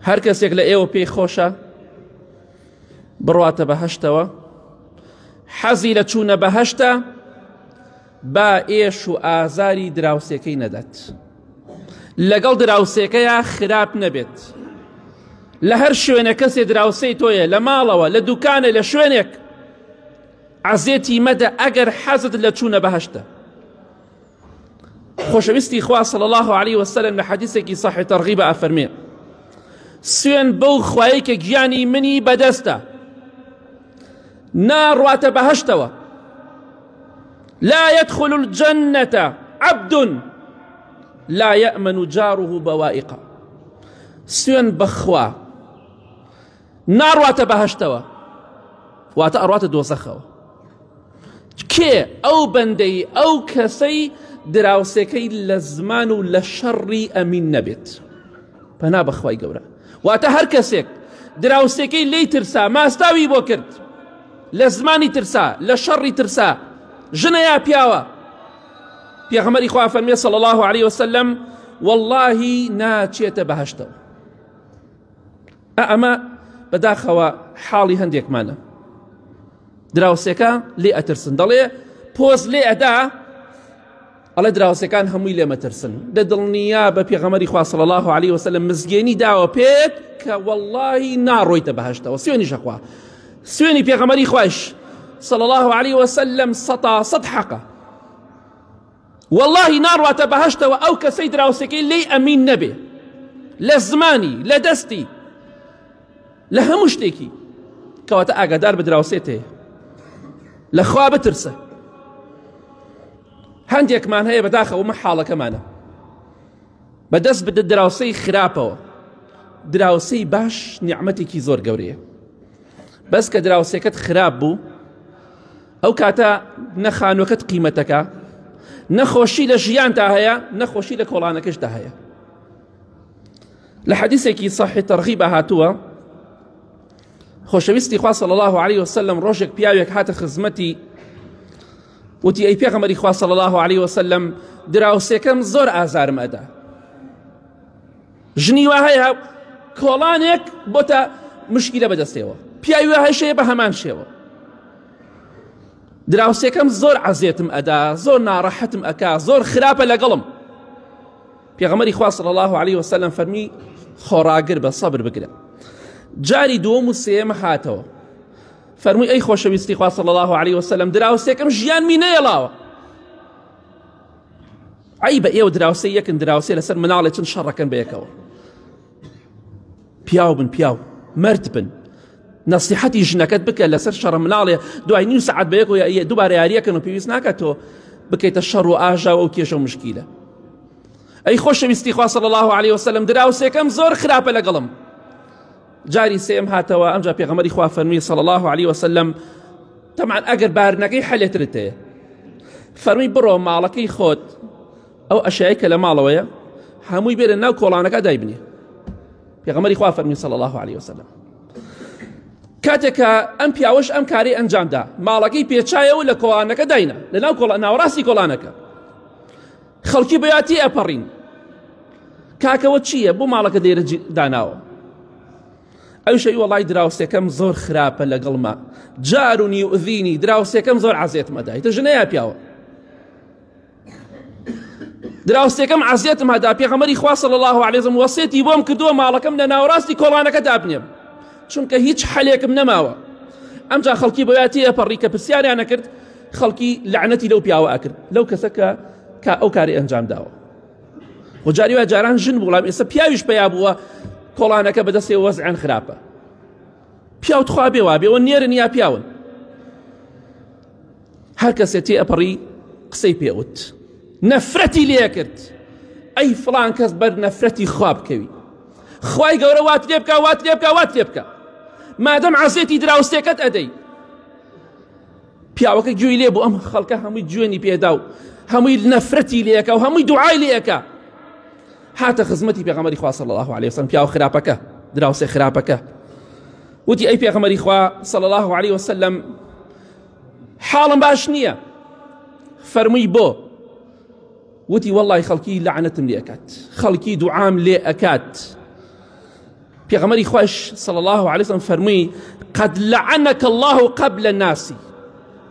هەر کەسێک لە ئێوە پێی خۆشە بڕواتە بەهەشتەوە حەزی لە چوونە بەهەشتە با ئێش و ئازاری دراوسێکەی نەدات لەگەڵ دراوسێکەیە خراپ نەبێت لە هەر شوێنە کەسێ دراوسێی تۆیە لە ماڵەوە لە دوکانە لە شوێنێک عەزێتی مەدە ئەگەر حەزت لە چوونە بەهەشتە خۆشەویستی خوا صلی الله علیه وسلم لە حەدیثێکی صحیح تەرغیبە ئەفەرمێ سوێن بەو خوایەی کە گیانی منی بەدەستە ناڕواتە بەهەشتەوە لا يدخل الجنة عبد لا يأمن جاره بوائقه سوێن بەخوا ناڕواتە بەهەشتەوە واتە ئەڕواتە دۆزەخەوە کێ ئەو بەندەی ئەو کەسەی دراوسێکەی لە زمان و لە شەڕی ئەمین نەبێت پەنا بەخوای گەورە واتە هەر کەسێک دراوسێکەی لی ترسا ماستاوی بۆ کرد لە زمانی ترسا لە شەڕی ترسا ژنە یا پیاوە پێغەمبەری خوا فەرمی صلی الله علیه وسلم واللهی ناچێتە بەهەشتەوە ئەمە بەداخەوە حاڵی هەندێکمانە دراوسێکە لێ ئەترسن دەڵێ پۆز لێ ئەدا ئەڵێ دراوسەکان هەمووی لێ مەترسن دە دڵنیا بە پێغەمەری خوا صلی الله علیه وسلم مزگێنی داوە پێت کە واللهی ناڕۆیتە بەهشتەوە سوێنی شەخوا سوێنی پێغەمەری خوایش صلی الله علیه وسلم سەتا سەد حەقە واللهی ناڕواتە بەهشتەوە ئەو کەسەی دراوسەکەی لێی ئەمین نەبێ لە زمانی لە دەستی لە هەموو شتێکی کەواتە ئاگادار بە دراوسێت هەیە لە خوا بترسە هەندێکمان هەیە بەداخەوە مە حاڵەکەمانە بەدەست بدە دراوسەی خراپەوە دراوسەی باش نیعممەتێکی زۆر گەورەیە بەس کە دراوسێکەت خراپ بوو ئەو کاتە نەخانوەکەت قیمەتەکە نەخۆشی لە ژیانتا هەیە نەخۆشی لە کۆڵانەکەشدا هەیە لە حەدیسێکی صحیح تەرغیبە هاتووە خۆشەویستی خوا صلی الله علیه وسلم ڕۆژێک پیاوێک هاتە خزمەتی وتی ئەی پێغەمبەری خوا صلی الله علیه وسلم دراوسێکەم زۆر ئازارم ئەدا ژنی وا هەیە کۆڵانێک بۆتە مشکیلە بەدەستەوە پیاوی وا هەشەیە بە هەمان شێوە دراوسێکەم زۆر عەزێتم ئەدا زۆر ناڕەحەتم ئەکا زۆر خراپە لەگەڵم پێغەمبەری خوا صلی الله علیه وسلم فەرمی خۆڕاگر بە سەبر بگرە جاری دووەم و سێیەم هاتەوە فەرمووی ئەی خۆشەویستی خوا صلی الله علیه وسلم دراوسێکم ژیانمی نەیەڵاوە عیبە ئێوە دراوسێ یەکن دراوسێ لەسەر مناڵێ چەند شەڕەکەن بەیەکەوە پیاو بن پیاو مەرد بن نەسیحەتی ژنەکەت بکە لەسەر شەڕە مناڵێ دوای نیو سەعات بەیەکەوە دووبارە یاریەکەن و پێویست ناکات تۆ بکەیتە شەڕ و ئاژاوە و کێشە و مشکیلە ئەی خۆشەویستی خوا صلی الله علیه وسلم دراوسێکەم زۆر خراپە لەگەڵم جاری سێم هاتەوە ئەمجا پێغەمبەری خوا فەرمی صلی الله علیه وسلم طبعا ئەگەر بارنەکەی حەلێترت هەیە فەرمی بڕۆ ماڵەکەی خۆت ئەو ئەشیای کە لە ماڵەوەیە هەمووی بێرە ناو کۆڵانەکە دایبنێ پێغەمبەری خوا فەرمی صلی الله علیه وسلم کاتێک کە ئەم پیاوەش ئەم کاری ئەنجامدا ماڵەکەی پێچایەوە لە کۆڵانەکە داینا لە ناو کۆڵ ناوەڕاستی کۆڵانەکە خەڵکی بەیاتی ئەپەڕین کاکەوە چییە بۆ ماڵەکە دێرە داناوە ئەوشەی وەڵای دراوسێکەم زۆر خراپە لەگەڵما جار و نیوزینی دراوسێکەم زۆر عزیێتمەدای تە ژنەیە پیاوە دراوسێکەم عەزیەتم هەدا پێغەمبەری خوا صلی الله علیه وسلم وەسێتی بۆم کردووە ماڵەکەم لە ناوەڕاستی کۆڵانەکە دابنێم چونکە هیچ حەلێکم نەماوە ئەمجا خەڵکی بۆیاتی ئەپەڕی کە پرسیاریان نەکرد خەڵکی لەعنەتی لەو پیاوە ئەکرد لەو کەسە کە کە ئەو کاری ئەنجام داوە و جاری وا جاران ژن بوو بەڵام ئێستا پیاویش پەیا بووە کۆڵانەکە بەدەستی وەزعیان خراپە پیاو تخوا بێ وابێ و نێرن یا پیاون هەر کەسێ تێ ئەپەڕی قسەی پێوت نەفرەتی لێکرد ئەی فڵان کەس بەر نەفرەتی خوا بکەوی خوای گەورە وات لێ بکە وات لێ بکە وات لێ بکە مادەم عەزێتی دراوسێکەت ئەدەی پیاوەکە گوێی لێ بوو ئەم خەڵکە هەمووی جوێنی پێدا و هەمووی نەفرەتی لێکە و هەمووی دوعای لێکە هاتە خزمەتی پێغەمبەری خوا صلی الله علیه وسلم پیاو خراپەکە دراوسێ خراپەکە وتی ئەی پێغەمبەری خوا صلی الله علیه وسلم حاڵم باش نییە فەرمووی بۆ وتی وەڵی خەڵکی لەعنەتم لێ ئەکات خەڵکی دوعام لێ ئەکات. پێغەمبەری خوایش صلی الله علیه وسلم فەرمووی قد لعنك الله قبل الناس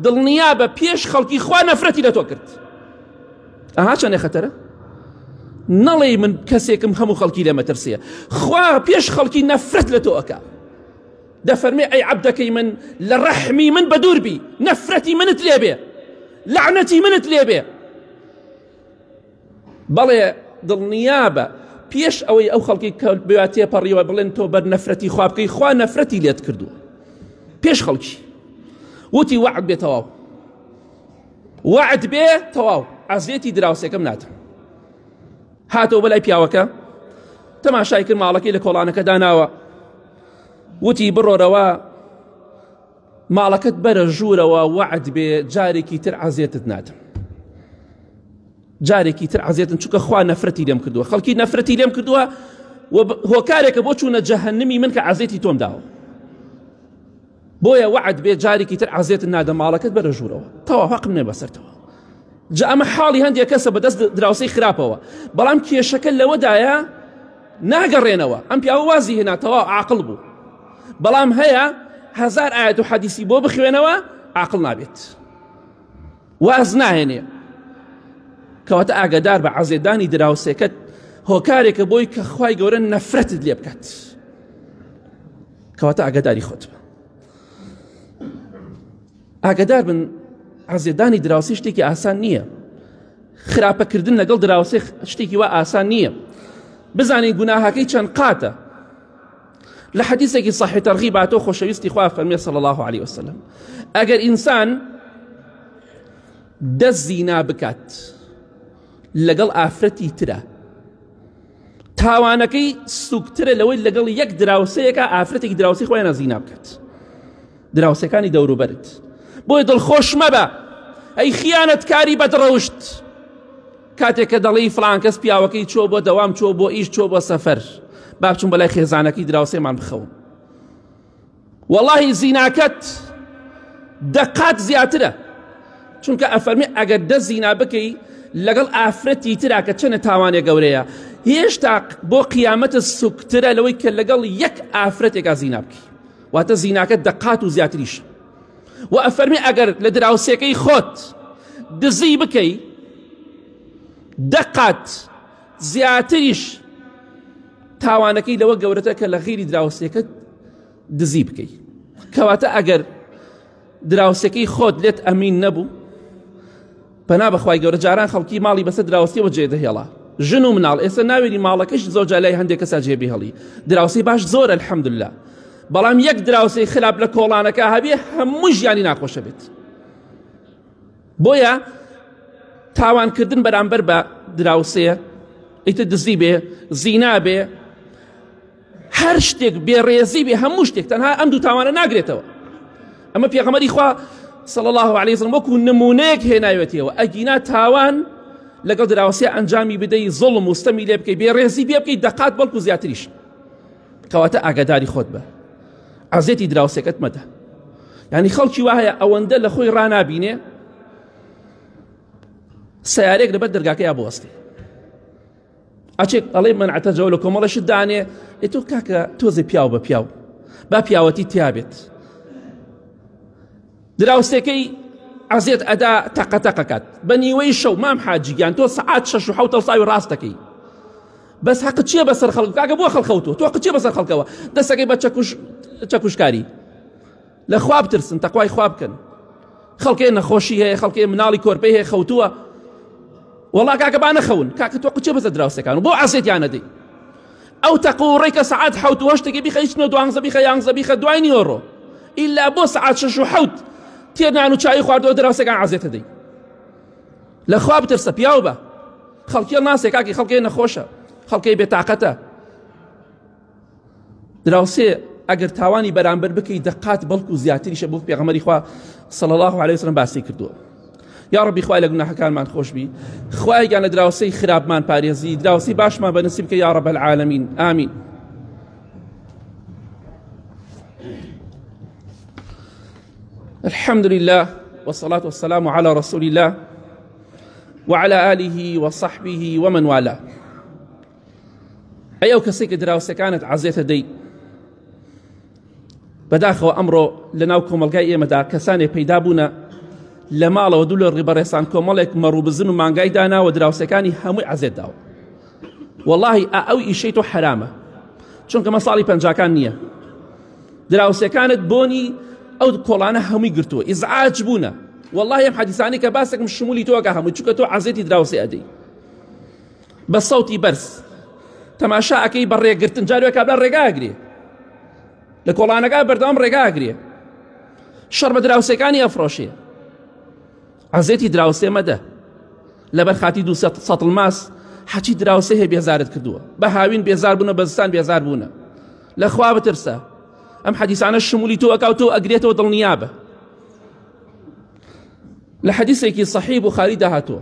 دڵنیا بە پێش خەڵکی خوا نەفرەتی لە تۆ کرد ئەها چەندێ خەتەرە نەڵێ من کەسێکم هەموو خەڵکی لە مەترسیە خوا پێش خەڵکی نەفرەت لە تۆ ئەکا دەفەرمێ ئەی عەبدەکەی من لە ڕەحمی من بەدوور بی نەفرەتی منت لێبێ لەعنەتی منت لێبێ بەڵێ دڵنیابە پێش ئەوەی ئەو خەڵکی کە بیا تێپەڕیوە بڵێن تۆ بەر نەفرەتی خوا بکەی خوا نەفرەتی لێت کردووە پێش خەڵکی وتی وەعد بێ تەواو وەعد بێ تەواو عەزێتی دراوسێکەم نادەم هاتەوە بەلای پیاوەکە تەماشای کرد ماڵەکەی لە کۆڵانەکە داناوە وتی بڕۆرەوە ماڵەکەت بەرە ژوورەوە وەعد بێ جارێکی تر عەزێتت نادەم جارێکی تر عەزێتن چونکە خوا نەفرەتی لێم کردووە خەڵکی نەفرەتی لێم کردووە و هۆکارێکە بۆ چوونە جەهەنمی من کە عەزێتی تۆم داوە بۆیە وەعد بێ جارێکی تر عەزێتت نادەم ماڵەکەت بەرە ژوورەوە تەواو حەقم نێ بەسەرتەوە جا ئەمە حاڵی هەندێک کەسە بەدەست دراوسەی خراپەوە بەڵام کێشەکە لەوەدایە ناگەڕێنەوە ئەم پیاوە وازی هێنا تەواو عاقڵ بوو بەڵام هەیە هەزار ئاەت و حەدیسی بۆ بخوێنەوە عاقڵ نابێت واز ناهێنێ کەواتە ئاگادار بە عەزێدانی دراوسێکەت هۆکارێکە بۆی کە خوای گەورە نەفرەتت لێ بکات کەواتە ئاگاداری خۆت بە ئاگادار بن عەزێدانی دراوسێ شتێکی ئاسان نییە خراپەکردن لەگەڵ دراوسێ شتێکی وا ئاسان نییە بزانین گوناهەکەی چەند قاتە لە حەدیثێکی صحیح ترغیب هاتۆ خۆشەویستی خوا فەرمی صلی الله علیه وسلم ئەگەر ئینسان دەست زینا بکات لەگەڵ ئافرەتی ترە تاوانەکەی سوکترە لەوەی لەگەڵ یەک دراوسەیەکە ئافرەتێکی دراوسی خۆیان زینا بکات دراوسێکانی دەوروبەرت بۆیە دڵخۆش مەبە ئەی خیانەتکاری بەدڕەوشت کاتێک کە دەڵێی فڵان کەس پیاوەکەی چۆ بۆ دەوام چۆ بۆ ئیش چۆ بۆ سەفەر با بچم بەلای خێزانەکەی دراوسێمان بخەوم وەڵاهی زیناکەت دەقات زیاترە چونکە ئەفەرمی ئەگەر دە زینا بکەی لەگەڵ ئافرەتی ترا کە چەنە تاوانێ گەورەیە هێشتا بۆ قیامەتە سوکترە لەوەی کە لەگەڵ یەک ئافرەتێکا زینا بکەی واتە زیناکە دەقات و زیاتریش و ئەفەرمی ئەگەر لە دراوسێکەی خۆت دزی بکەی دەقات زیاتریش تاوانەکەی لەوە گەورەتە کە لە غیری دراوسێکەت دزی بکەی کەواتە ئەگەر دراوسێکەی خۆت لێت ئەمین نەبوو پەنا بەخوای گەورە جاران خەڵکی ماڵی بەسەر دراوسێوە جێ دەهێڵا ژن و مناڵ ئێستا ناوێری ماڵەکەش زۆر جا لای هەندێک کەسا جێ بهێڵی دراوسێی باش زۆر الحمدلله بەڵام یەک دراوسێی خراپ لە کۆڵانەکە هەبێ هەموو ژیانی ناخۆشە بێت بۆیە تاوانکردن بەرامبەر بە دراوسێ ئیتر دزی بێ زینا بێ هەر شتێک بێڕێزی بێ هەموو شتێک تەنها ئەم دوو تاوانە ناگرێتەوە ئەمە پێغەمبەری خوا صلی الله علیه وسلم وەکو نمونەیەک هێناوێتیەوە ئەگینا تاوان لەگەڵ دراوسێ ئەنجامی بدەی زوڵم و ستەمی لێ بکەی بێڕێزی پێ بکەی دەقات بەڵکو زیاتریش کەواتە ئاگاداری خۆت بە عەزێتی دراوسێکەت مەدە یعنی خەڵکی وا هەیە ئەوەندە لە خۆی ڕانابینێ سیارێک لەبەر دەرگاکەیا بوەستێ ئەچێک ئەڵێ مەنعەتە جەوە لە کۆمەڵە شت دانێ ئێ تۆ کاکە تۆزێ پیاو بە پیاو با پیاوەتی تیابێت دراوسێکەی عەزێت ئەدا تەقە تەقەکات بە نیوەی شەو مام حاجی گیان تۆ سەعات شەش و حەوت ساوی ڕاست دەکەی بەس حەق چییە بەسەر خەڵک کاکە بۆ خەڵک خەوتووە تۆ حەق چییە بەسەر خەڵکەوە دەستەکەی بە چەکوش چەکوشکاری لە خوا بترسن تەقوای خوا بکەن خەڵکێ نەخۆشی هەیە خەڵکێ مناڵی کۆرپەی هەیە خەوتووە وەڵا کاکە با نەخەون کاکە تۆ قچێ بەسە دراوسەکان بۆ عەزێتیانە دەی ئەو تەقوڕەی کە سەعات حەوت و هەشتێکی بیخە هیچ نۆ دوانزە بیخە یانزە بیخە دوای نیوەڕۆ ئیلا بۆ سەعات شەش و حەوت تێر نان و چای خواردەوە دراوسەکان عەزێتە دەی لە خوا بترسە پیاو بە خەڵکی ناسێ کاکی خەڵکی نەخۆشە خەڵکی بێتاقەتە دراوسێ ئەگەر تاوانی بەرامبەر بکەی دەقات بەڵکو زیاتریشە بۆ پێغەمبەری خوا صلی الله علیه وسلم باسی کردووە یا ربی خوای لە گوناحەکانمان خۆش بی خوای گیان لە دراوسێی خراپمان پارێزی دراوسی باشمان بە نسیب کە یا رب العالمین آمین الحمد لله والصلاة والسلام على رسول الله وعلى آله وصحبه ومن والاه ئەی ئەو کەسێک کە دراوسێکانت عەزێتە دەی. بەداخەوە ئەمڕۆ لەناو کۆمەڵگای ئێمەدا کەسانێک پەیدا بوونە لە ماڵەوە دوو لە ڕیبەڕێسان کۆمەڵێک مەڕ و بزن و مانگای داناوە دراوسەکانی هەمووی عەزێت داوە واللهی ئەو ئیشەی تۆ حرامە چونکە مە ساڵی پەنجاکان نییە دراوسەکانت بۆنی ئەو کۆڵانە هەمووی گرتووە ئیزعاج بوونە واللهی ئەم حەدیسانی کە باسێکم شمولی تۆکە هەمووی چونکە تۆ عەزێتی دراوسێ ئەدەی بە سەوتی بەرز تەماشا ئەکەی بە ڕێگرتن جارێ کابرا ڕێگا ئەگرێ لە کۆڵانەکە بەردەوام ڕێگا ئەگرێ شەڕ بە دراوسێکانی ئەفرۆشێ عەزێتی دراوسێ مەدە لەبەر خاتی دو سەتڵ ماس حەچی دراوسێ هەیە بێزارت کردووە بە هاوین بێزار بوونە بەزستان بێزار بوونە لە خوا بترسە ئەم حەدیسانە شمولی تۆ ئەکاو تۆ ئەگرێتەوە دڵنیابە لە حەدیثێکی صحیح بخاریدا هاتووە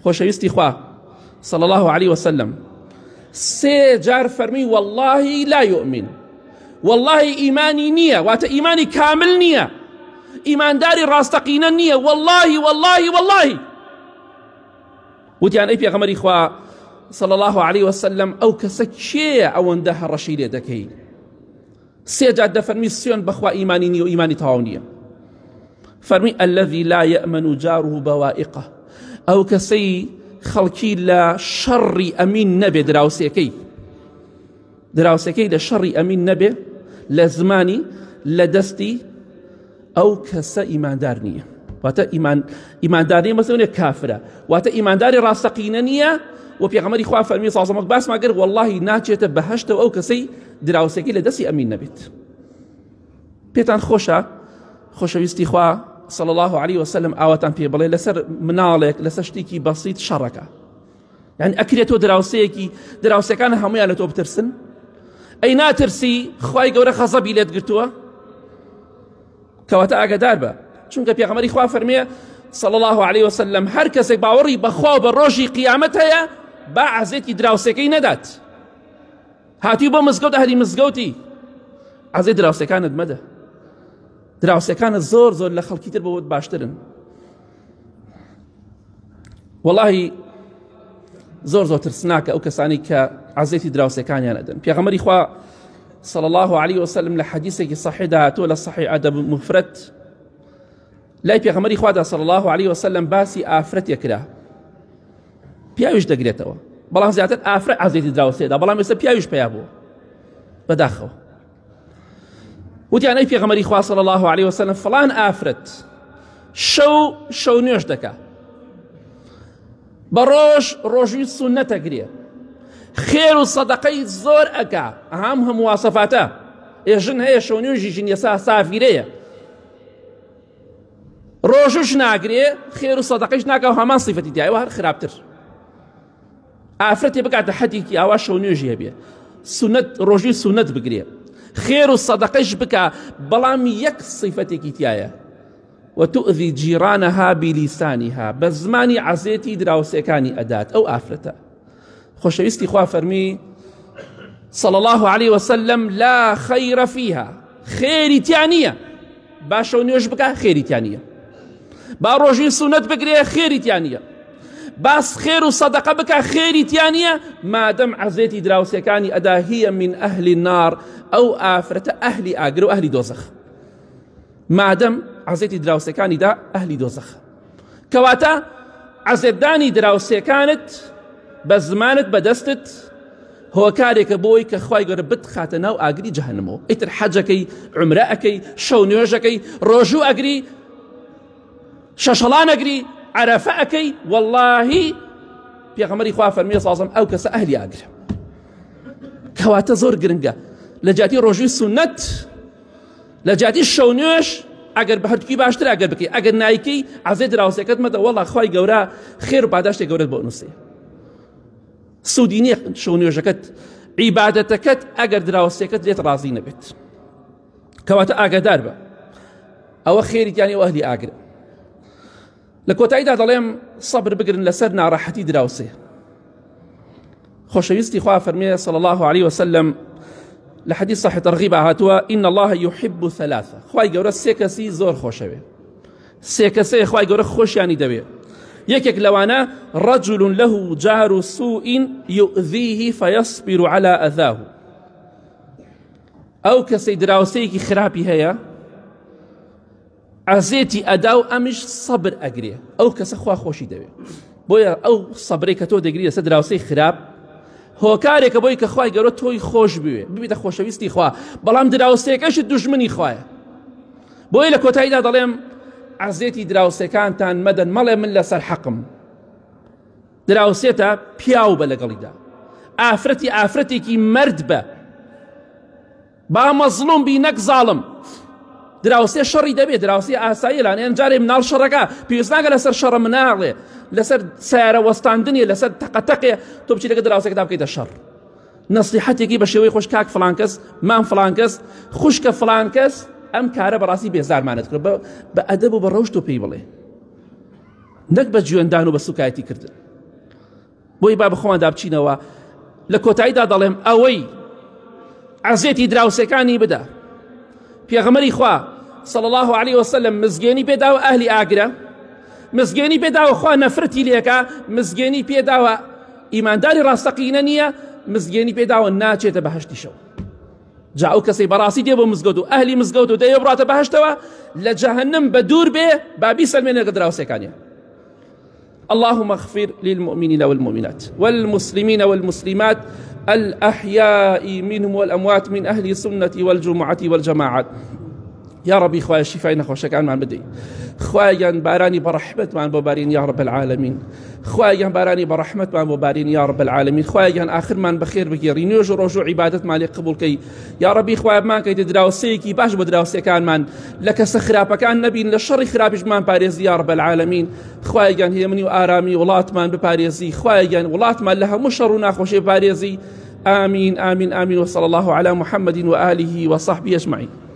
خۆشەویستی خوا صلى الله عليه وسلم سێ جار فەرمی والله لا يؤمن والله ئیمانی نییە واتە ئیمانی کامل نییە ئیمانداری ڕاستەقینە نییە والله والله والله وتیان ئەی پێغەمبەری خوا صلى الله عليه وسلم ئەو کەسە کێیە ئەوەندە هەڕەشەی لێ دەکەی سێ جار دەفەرمی سوێن بەخوا ئیمانی نییە و ئیمانی تەواو نییە فەرمی الذي لا يأمن جاره بوائقه ئەو کەسەی خەڵکی لە شەڕی ئەمین نەبێ دراوسێکەی دراوسەکەی لە شەڕی ئەمین نەبێ لە زمانی لە دەستی ئەو کەسە ئیماندار نییە واتە ئیمان ئیمانداری مەسەونێ کافرە واتە ئیمانداری ڕاستەقینە نییە و پێغەمبەری خوا فەرمی سازەمەک باسما کرد واللهی ناچێتە بەهەشتەوە ئەو کەسەی دراوسێکی لە دەستی ئەمین نەبێت پێتان خۆشە خۆشەویستی خوا صلى الله عليه وسلم ئاواتان پێ بڵێ لەسەر مناڵێک لەسەر شتێکی بەسیت شەڕەکە یعنی ئەکرێت تۆ دراوسەیەکی دراوسەکان هەمویان لە تۆ بترسن ئەی ناترسی خوای گەورە خەزەبی لێت گرتووە کەواتە ئاگدار بە چونکە پێغەمبەری خوا فەرمیە صلى الله عليه وسلم هەر کەسێک باوەڕی بەخوا و بە ڕۆژی قیامەت هەیە با عەزێتی دراوسێکەی نەدات هاتووی بۆ مزگەوت ئەهلی مزگەوتی عەزێت دراوسێکانت مەدە دراوسێکانت زۆر زۆر لە خەڵکی تر بۆت باشترن وەڵاهی زۆر زۆر ترسناکە ئەو کەسانی کە عەزێتی دراوسێکانیان ئەدەن پێغەمبەری خوا صلى الله عليه وسلم لە حەدیثێکی صحیحدا هاتووە لە صحیح ئەدەب مفرد لای پێغەمبەری خوادا صلى الله عليه وسلم باسی ئافرەتێک کرا پیاویش دەگرێتەوە بەڵام زیاتر ئافرەت عەزێتی دراوسێدا بەڵام ئێستا پیاویش پیا بووە بەداخەوە وتیان ئەی پێغەمبەری خوا صلی الله علیه وسلم فڵان ئافرەت شەو شەو نوێژ دەکا بە ڕۆژ ڕۆژوی سوننەتە گرێ خێر و سەدەقەی زۆر ئەکا ئەهام هەموو واسەفاتە ئێژن هەیە شەو نوێژی ژن یەسا سافیرەیە ڕۆژوش ناگرێ خێر و سەدەقەیش ناکا و هەمان سیفەتی تایەوە هەر خراپتر ئافرەتێ بگاتە حەدێکی ئاوا شەو نوێژی هەبێ سونەت ڕۆژی سونەت بگرێ خێر و سەدەقەش بکا بەڵام یەک سیفەتێکی تایە وتؤذي جيرانها بلسانها بە زمانی عەزێتی دراوسێکانی ئەدات ئەو ئافرەتە خۆشەویستی خوا فەرمی صلى الله عليه وسلم لا خير فيها خێری تیا نییە باشە و نوێژ بکە خێری تیا نییە با ڕۆژی سونەت بگرێ خێری تیا نییە باس خێر و سەدەقە بکە خێری تیا نییە مادەم عەزێتی دراوسێکانی ئەدا هیە من ئەهلی نار ئەو ئافرەتە ئەهلی ئاگر و ئەهلی دۆزەخ مادەم عەزێتی دراوسێکانی دا ئەهلی دۆزەخ کەواتە عەزێتدانی دراوسێکانت بە زمانت بە دەستت هۆکارێکە بۆی کە خوای گەورە بتخاتە ناو ئاگری جەهەنمەوە ئیتر حەجەکەی عومرە ئەکەی شەو نوێژەکەی ڕۆژوو ئەگری شەشەڵان ئەگری عەرەفە ئەکەی واللهی پێغەمبەری خوا فەرمیە سازم ئەو کەسە ئەهلی ئاگرە کەواتە زۆر گرنگە لە جیاتی ڕۆژووی سوننەت لە جیاتی شەو نوێژ ئەگەر بە هەردووکی باشتر ئەگەر بکەی ئەگەر نایکەی عەزێ دراوسێکەت مەدە وەڵا خوای گەورە خێر و پاداشتێک گەورەت بۆ نووسێ سوودی نییە شەو نوێژەکەت عیبادەتەکەت ئەگەر دراوسێکەت لێت ڕازی نەبێت کەواتە ئاگادار بە ئەوە خێری گیانی و ئەهلی ئاگرە لە کۆتاییدا دەڵێم سەبر بگرن لەسەر ناڕەحەتی دراوسێ خۆشەویستی خوا فەرمێ صلی الله عليه وسلم لە حدیث صحیح ترغیب هاتووە إن الله يحب ثلاثة خوای گەورە سێ کەسی زۆر خۆشەوێ سێ کەسێ خوای گەورە خۆشیانی دەوێ یەکێک لەوانە رجل له جار سوء يؤذيه فيصبر على أذاه. ئەو کەسەی دراوسەیەکی خراپی هەیە عەزێتی ئەدا و ئەمیش سەبر ئەگرێ ئەو کەسە خوا خۆشی دەوێ بۆیە ئەو سەبرەی کە تۆ دەگری لەسەر دراوسێی خراپ هۆکارێکە بۆی کە خوای گەورە تۆی خۆش بوێ ببیتە خۆشەویستی خوا بەڵام دراوسێکەشت دوژمنی خوایە بۆیە لە کۆتاییدا دەڵێم عەزێتی دراوسێکانتان مەدەن مەڵێ من لەسەر حەقم دراوسێتە پیاو بە لەگەڵیدا ئافرەتی ئافرەتێکی مەرد بە با مەزڵوم بی نەک زاڵم. دراوسێ شەڕی دەبێ دراوسێ ئاسایی لان ئێن جارێ مناڵ شەڕەکە پێویست ناکە لەسەر شەڕە مناڵێ لەسەر سیارە وەستاندنی لەسەر تەقەتەقێ تۆ بچی لەگە دراوسێکدا بکەیتە شەڕ نەسیحەتێکی بە شێوەی خۆش کاک فلان کەس مام فلان کەس خوشکە فلان کەس ئەم کارە بەڕاستی بێزارمانت کرد بە ئەدەب و بە ڕەوشت و پێی بڵێ نەک بە جوێندان و بە سوکایەتی کردن بۆی با بەخۆماندا بچینەوە لە کۆتاییدا دەڵێم ئەوەی عەزێتی دراوسێکانی بدا پێغەمەری خوا صلی الله عليه وسلم مزگێنی پێداوە ئەهلی ئاگرە مزگێنی پێداوە خوا نەفرەتی لێکا مزگێنی پێداوە ئیمانداری ڕاستەقینە نییە مزگێنی پێداوە ناچێتە بەهشتیشەوە جا ئەو کەسەی بەڕاستی دێ بۆ مزگەوت و ئەهلی مزگەوت و دەیە بڕاتە بەهشتەوە لە جەهەنم بە دوور بێ با بیسەلمێنێ لەگەڵ دراوسێکانیان اللهم اغفر للمؤمنين والمؤمنات والمسلمين والمسلمات الأحياء منهم والأموات من أهل السنة والجمعة والجماعات یا ڕەبی خوایە شیفای نەخۆشەکانمان بدەی خوایان بارانی بەڕەحمەتمان بۆ بارین یا رب العالمین خوایان بارانی بەڕەحمەتمان بۆ بارین یا رب العالمین خوایان ئاخرمان بەخێر بگێڕی نوێژ و ڕۆژ و عیبادەتمان لێ قبوڵکەی یا ڕەبی خوایە بمانکەیتە دراوسێیەکی باش بۆ دراوسێکانمان لە کەسە خراپەکان نەبین لە شەڕی خراپیشمان پارێزی یا رب العالمین خوایە گیان هێمنی و ئارامی وڵاتمان بپارێزی خوایە گیان وڵاتمان لە هەموو شەڕ و ناخۆشی بپارێزی آمین آمین آمین وصلى الله على محمد وآله وصحبه أجمعين.